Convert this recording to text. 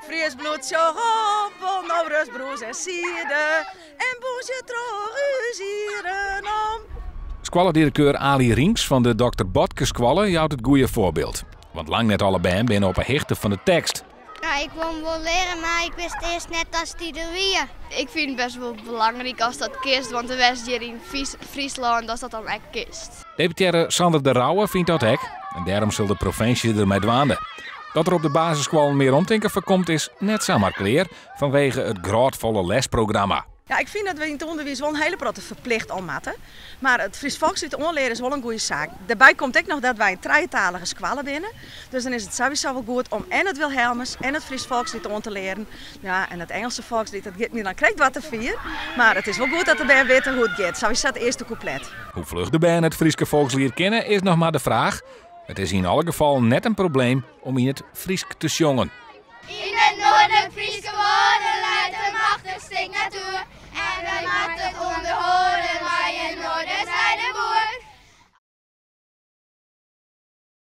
Frysk bloed sjoch op, wol no ris brûs en siede en bûnsje troch ús ieren om. Skoalledirekteur Aly Rienks fan de Dokter Botkeskoalle jout it goede foarbyld. Want lang net alle bern binne op 'e hichte fan de tekst. Ja, ik wol him wol leare, mar ik wist earst net dat dy der wie. Ik fyn it bêst wol belangryk as dat kinst, want do west hjir yn Fryslân, datst dat dan ek kinst. Deputearre Sander de Rouwe fynt dat ek en dêrom sil de provinsje der mei dwaande. Dat der op de basisskoallen mear omtinken foar komt is net samar klear fanwege it grôtfolle lesprogramma. Ja, ik fyn dat we yn it ûnderwiis wol in hiele protte ferplicht al moatte. Mar it Frysk folksliet oanlearen is wol in goede saak. Dêrby komt ek noch dat wy in trijetalige skoalle binne. Dus dan is it sawiesa wol goed om en it Wilhelmus en it Frysk folksliet oan te learen. Ja, en it Ingelske folksliet, dat giet my dan krekt wat te fier. Mar it is wol goed dat de bern witte hoe't it giet. Sawiesa it earste kûplet. Hoe fluch de bern it Fryske folksliet kinne is noch mar de fraach. It is yn alle gefallen net in probleem om yn it Frysk te sjongen. Yn it Noardlik Fryske Wâld.